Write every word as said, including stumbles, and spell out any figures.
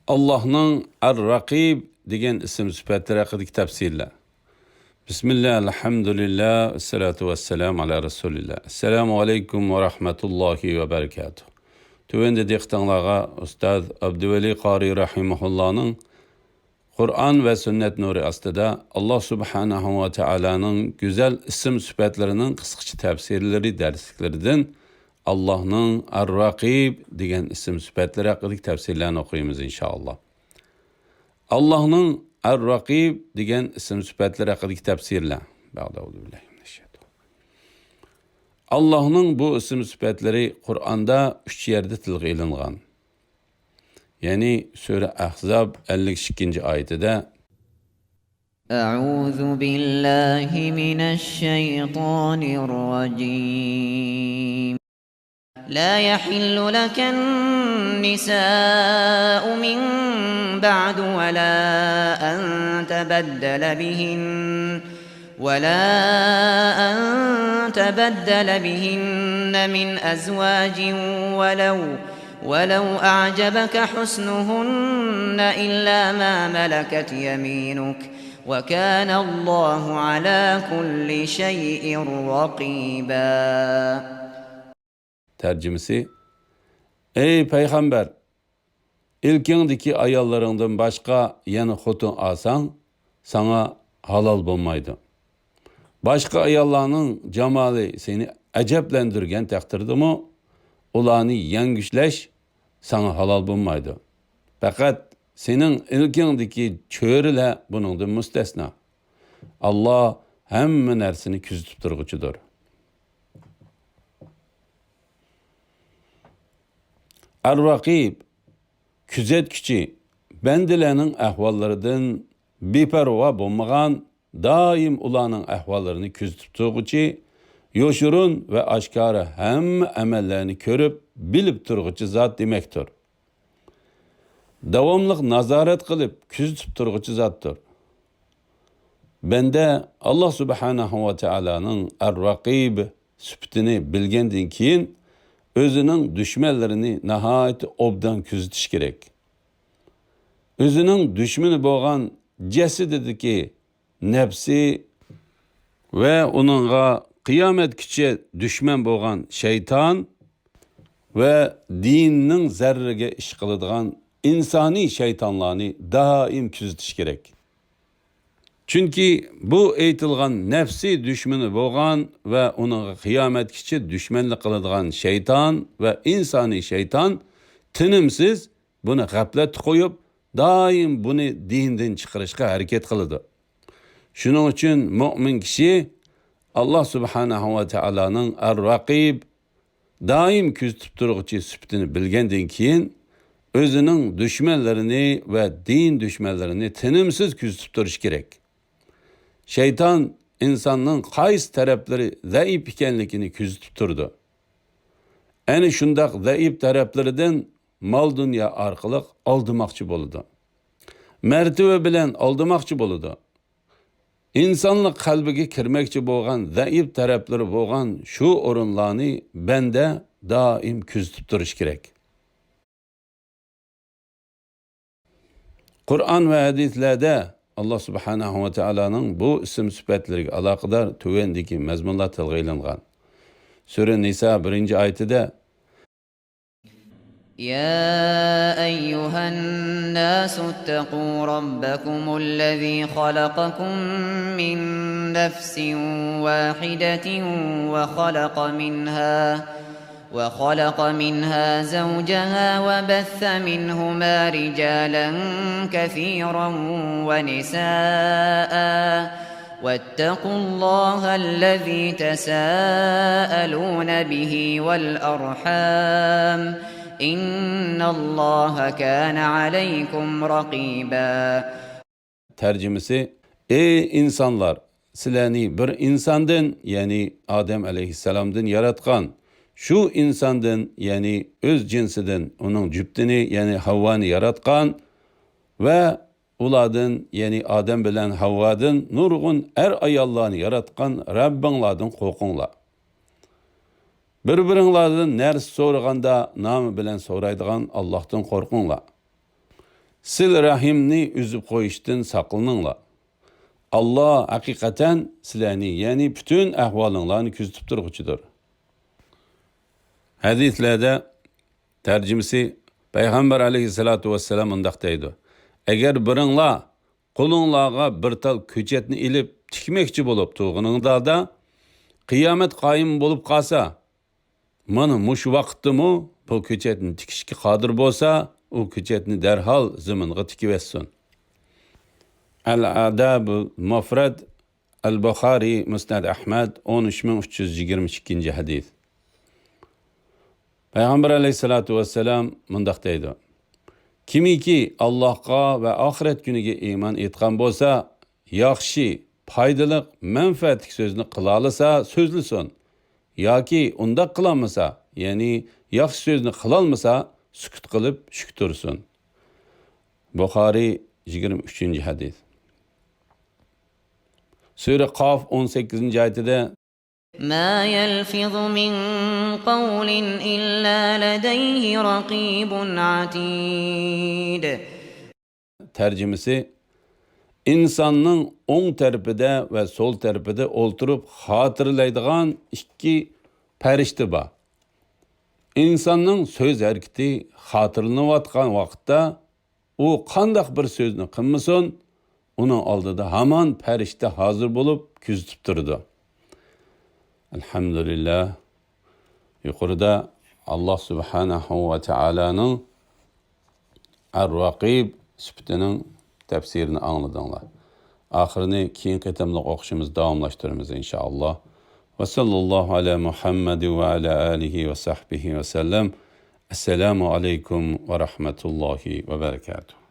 ئاللاھنىڭ ئەر-رەقىب دېگەن ئىسىم سۈپەتلىرى ھەققىدىكى تەپسىرلەر. بىسمىللا، ئەلھەمدۇلىللا، ۋەسسالاتۇ ۋەسسالامۇ ئەلا رەسۇلىللا. ئەسسالامۇ ئەلەيكۇم ۋە رەھمەتۇللاھى ۋە بەرىكاتۇھ. تۆۋەندە دىققىتىڭلارغا ئۇستاز ئابدۇۋەلى قارىي رەھىمەھۇللانىڭ قۇرئان ۋە سۈننەت نۇرى ئاستىدا ئاللاھ سۇبھانەھۇ ۋە تائالانىڭ گۈزەل ئىسىم سۈپەتلىرىنىڭ قىسقىچە تەپسىرلىرى دەرسلىكلىرىدىن ئاللاھنىڭ ئەر-رەقىب دېگەن ئىسىم سۈپەتلىرى ھەققىدىكى تەپسىرلەرنى ئوقۇيمىز، ئىنشائاللاھ. ئاللاھنىڭ ئەر-رەقىب دېگەن ئىسىم سۈپەتلىرى ھەققىدىكى تەپسىرلەر. ئاللاھنىڭ بۇ ئىسىم سۈپەتلىرى قۇرئاندا ئۈچ يەردە تىلغا ئېلىنغان. يەنى سۈرە ئەھزاب ئەللىك ئىككىنچى ئايىتىدە، أعوذ بالله من الشيطان الرجيم. لا يحل لك النساء من بعد ولا أن تبدل بهن ولا أن تبدل بهن من أزواج ولو، ولو أعجبك حسنهن إلا ما ملكت يمينك، وكان الله على كل شيء رقيبا. تەرجىمىسى، ئەي پەيغەمبەر! ئىلكىڭدىكى ئاياللىرىڭدىن باشقا يەنە خوتۇن ئالساڭ، ساڭا ھالال بولمايدۇ. باشقا ئاياللارنىڭ جامالى سېنى ئەجەبلەندۈرگەن تەقدىردىمۇ، ئۇلارنى يەڭگۈشلەش ساڭا ھالال بولمايدۇ. پەقەت سېنىڭ ئىلكىڭدىكى چۆرىلەر بۇنىڭدىن مۇستەسنا. ئاللاھ ھەممە نەرسىنى كۆزىتىپ تۇرغۇچىدۇر. ئەر-رەقىب، كۆزەتكۈچى، بەندىلەرنىڭ ئەھۋاللىرىدىن بىپەرۋا بولمىغان، دائىم ئۇلارنىڭ ئەھۋاللىرىنى كۆزىتىپ تۇرغۇچى، يوشۇرۇن ۋە ئاشكارا ھەممە ئەمەللەرنى كۆرۈپ، بىلىپ تۇرغۇچى زات دېمەكتۇر. داۋاملىق نازارەت قىلىپ، كۆزىتىپ تۇرغۇچى زاتتۇر. بەندە ئاللاھ سۇبھانەھۇ ۋە تائالانىڭ ئەر-رەقىب سۈپىتىنى بىلگەندىن كېيىن، ئۆزىنىڭ دۈشمەنلىرىنى ناھايىتى ئوبدان كۆزىتىش كېرەك. ئۆزىنىڭ دۈشمىنى بولغان جەسىتىدىكى نەپسى ۋە ئۇنىڭغا قىيامەتكىچە دۈشمەن بولغان شەيتان ۋە دىننىڭ زەرىرىگە ئىش قىلىدىغان ئىنسانىي شەيتانلارنى دائىم كۆزىتىش كېرەك. چۈنكى بۇ ئېيتىلغان نەپسىي دۈشمىنى بولغان ۋە ئۇنىڭغا قىيامەتكىچە دۈشمەنلىك قىلىدىغان شەيتان ۋە ئىنسانىي شەيتان تىنىمسىز بۇنى غەپلەتتە قويۇپ، دائىم بۇنى دىندىن چىقىرىشقا ھەرىكەت قىلىدۇ. شۇنىڭ ئۈچۈن مۆمىن كىشى ئاللاھ سۇبھانەھۇ ۋە تائالانىڭ ئەر-رەقىب، دائىم كۆزىتىپ تۇرغۇچى سۈپىتىنى بىلگەندىن كېيىن، ئۆزىنىڭ دۈشمەنلىرىنى ۋە دىن دۈشمەنلىرىنى تىنىمسىز كۆزىتىپ تۇرۇشى كېرەك. شەيتان ئىنساننىڭ قايسى تەرەپلىرى زەئىپ ئىكەنلىكىنى كۆزىتىپ تۇرىدۇ. ئەنە شۇنداق زەئىپ تەرەپلىرىدىن مال-دۇنيا ئارقىلىق ئالدىماقچى بولىدۇ. مەرتىۋە بىلەن ئالدىماقچى بولىدۇ. ئىنسانلىق قەلبىگە كىرمەكچى بولغان زەئىپ تەرەپلىرى بولغان شۇ ئورۇنلارنى بەندە دائىم كۆزىتىپ تۇرۇشى كېرەك. قۇرئان ۋە ھەدىسلەردە ئاللاھ سۇبھانەھۇ ۋە تائالانىڭ بۇ ئىسىم سۈپەتلىرىگە ئالاقىدار تۆۋەندىكى مەزمۇنلار تىلغا ئېلىنغان. سۈرە نىسا بىرىنچى ئايىتىدە، يا أيها الناس اتقوا ربكم الذي خلقكم من نفس واحدة وخلق منها، وخلق منها زوجها وبث منهما رجالا كثيرا ونساء، واتقوا الله الذي تساءلون به والأرحام، إن الله كان عليكم رقيبا. تەرجىمىسى، ئەي ئىنسانلار، سىلەرنى بىر ئىنساندىن، يەنى ئادەم ئەلەيھىسسالامدىن ياراتقان، شۇ ئىنساندىن، يەنى ئۆز جىنسىدىن ئۇنىڭ جۈپتىنى، يەنى ھەۋۋانى ياراتقان ۋە ئۇلاردىن، يەنى ئادەم بىلەن ھەۋۋادىن نۇرغۇن ئەر-ئاياللارنى ياراتقان رەببىڭلاردىن قورقۇڭلار. بىر-بىرىڭلاردىن نەرسە سورىغاندا نامى بىلەن سورايدىغان ئاللاھتىن قورقۇڭلار. سىلە رەھىمنى ئۈزۈپ قويۇشتىن ساقلىنىڭلار. ئاللا ھەقىقەتەن سىلەرنى، يەنى پۈتۈن ئەھۋالىڭلارنى كۆزىتىپ تۇرغۇچىدۇر. ھەدىسلەردە تەرجىمىسى، پەيغەمبەر ئەلەيھىسسالاتۇ ۋەسسالام مۇنداق دەيدۇ: ئەگەر بىرىڭلار قولۇڭلارغا بىر تال كۆچەتنى ئېلىپ تىكمەكچى بولۇپ تۇرغىنىڭلاردا، قىيامەت قايىم بولۇپ قالسا، مانا مۇشۇ ۋاقىتتىمۇ بۇ كۆچەتنى تىكىشكە قادىر بولسا، ئۇ كۆچەتنى دەرھال زېمىنغا تىكىۋەتسۇن. ئەل ئادابۇل مۇفرەد، ئەل بۇخارى، مۇسنەد ئەھمەد، ئون ئۈچ مىڭ ئۈچ يۈز يىگىرمە ئىككىنچى ھەدىس. پەيغەمبەر ئەلەيھىسسالاتۇ ۋەسسالام مۇنداق دەيدۇ: كىمكى ئاللاھقا ۋە ئاخىرەت كۈنىگە ئىمان ئېيتقان بولسا، ياخشى، پايدىلىق، مەنپەئەتلىك سۆزنى قىلالىسا سۆزلىسۇن. ياكى ئۇنداق قىلالمىسا، يەنى ياخشى سۆزنى قىلالمىسا، سۈكۈت قىلىپ شۈك تۇرسۇن. بۇخارى، يىگىرمە ئۈچىنچى ھەدىس. سۈرە قاف، ئون سەككىزىنچى ئايىتىدە، ما يلفظ من قول إلا لديه رقيب عتيد. تەرجىمىسى، ئىنساننىڭ ئوڭ تەرىپىدە ۋە سول تەرىپىدە ئولتۇرۇپ خاتىرىلەيدىغان ئىككى پەرىشتە بار. ئىنساننىڭ سۆز ھەرىكىتى خاتىرىلىنىۋاتقان ۋاقىتتا، ئۇ قانداق بىر سۆزنى قىلمىسۇن، ئۇنىڭ ئالدىدا ھامان پەرىشتە ھازىر بولۇپ كۆزىتىپ تۇرىدۇ. ئەلھەمدۇلىللا، يۇقىرىدا ئاللا سۇبھانەھۇ ۋە تائالانىڭ ئەر-رەقىب سۈپىتىنىڭ تەپسىرىنى ئاڭلىدىڭلار. ئاخىرىنى كېيىنكى قېتىملىق ئوقۇشىمىز داۋاملاشتۇرىمىز، ئىنشائاللا. ۋە ساللاللاھۇ ئەلا مۇھەممەد ۋە ئەلا ئالىھى ۋە سەھبىھى ۋە سەللەم. ئەسسالامۇ ئەلەيكۇم ۋە رەھمەتۇللاھى ۋە بەرىكاتۇھ.